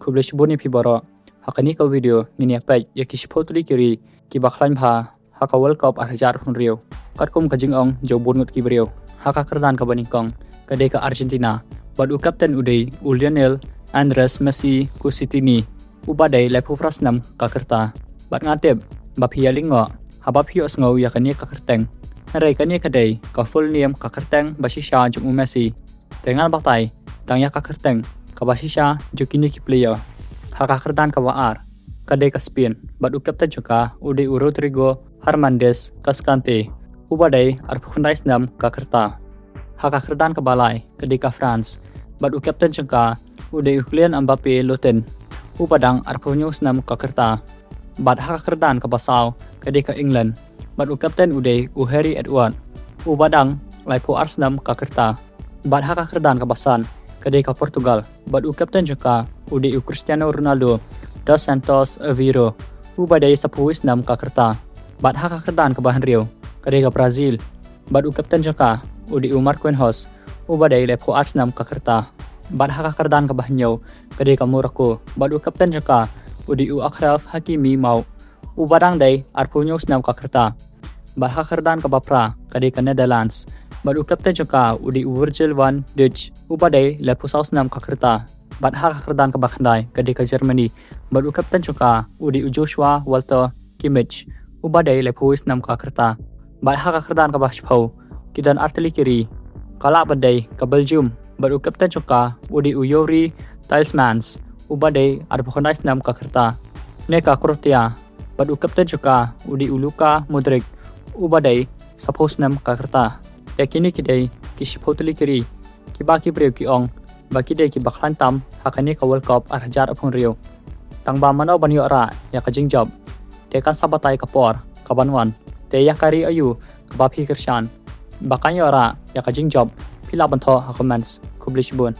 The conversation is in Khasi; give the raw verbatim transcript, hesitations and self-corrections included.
Khublei shibun ïa phi baroh. Ha kane ka video ngin ïa peit ïa ki shiphew tylli ki ri kiba khlaiñ bha ha ka World Cup ar hajar arphew hynriew. Katkum ka jingong jong bun ngut ki briew, ha ka kyrdan kaba nyngkong ka dei ka Argentina, bad u kapten u dei u Lionel Andres Messi Cuccittini, uba dei laiphew phra snem ka kyrta. Bad nga tip ba phi ïa lyngngoh haba phi ïohsngew ïa kane ka kyrteng. Hynrei kane ka dei ka full name, ka kyrteng ba shisha jong u Messi. Te ngan batai tang ïa ka kyrteng kaba shisha jong kine ki player. Ha ka kyrdan kaba ar ka dei ka Spain, bad u kapten jong ka u dei u Rodrigo Hernandez Cascante, uba dei arphew khyndai snem ka kyrta. Ha ka kyrdan kaba lai ka dei ka France, bad u kapten jong ka u dei u Kylian Mbappe Lottin, uba dang arphew hynñiew snem ka kyrta. Bad ha ka kyrdan kaba saw ka dei ka England, bad u kapten u dei u Harry Edward, uba dang laiphew ar snem ka kyrta. Bad ha ka kyrdan kaba san ka dei ka Portugal, bad u kapten jong ka u dei u Cristiano Ronaldo dos Santos Aveiro, uba dei saphew wei snem ka kyrta. Bad ha ka kyrdan kaba hynriew ka dei ka Brazil, bad u kapten jong ka u dei u Marquinhos, uba dei laiphew ar snem ka kyrta. Bad ha ka kyrdan kaba hynñiew ka dei ka Morocco, bad u kapten jong ka u dei u Achraf Hakimi Mao, uba dang dei arphew hynñiew snem ka kyrta. Bad ha ka kyrdan kaba phra ka dei ka Netherlands, bad u kapten jong ka u dei u Virgil van Dijk, uba dei laiphew saw snem ka kyrta. Bad ha ka kyrdan kaba khyndai ka dei ka Germany, bad u kapten jong ka u dei u Joshua Walter Kimmich, uba dei laiphew wei snem ka kyrta. Bad ha ka kyrdan kaba shiphew ki don ar tylli ki ri. Ka lah ban dei ka Belgium, bad u kapten jong ka u dei u Youri Tielemans, uba dei arphew khyndai snem ka kyrta. Ne ka Croatia, bad u kapten jong ka u dei u Luka Modric, uba dei saphew snem ka kyrta. Ïa kine ki dei ki shiphew tylli ki ri kiba ki briew ki ong ba ki dei kiba khlaiñ tam ha kane ka World Cup ar hajar arphew hynriew. Tang ba mano ban ïoh rah ïa ka jingjop, te kan sa batai ka por kaban wan. Te ïa ka ri aïu kaba phi kyrshan ba kan ïoh rah ïa ka jingjop, phi lah ban thoh ha comments. Khublei shibun.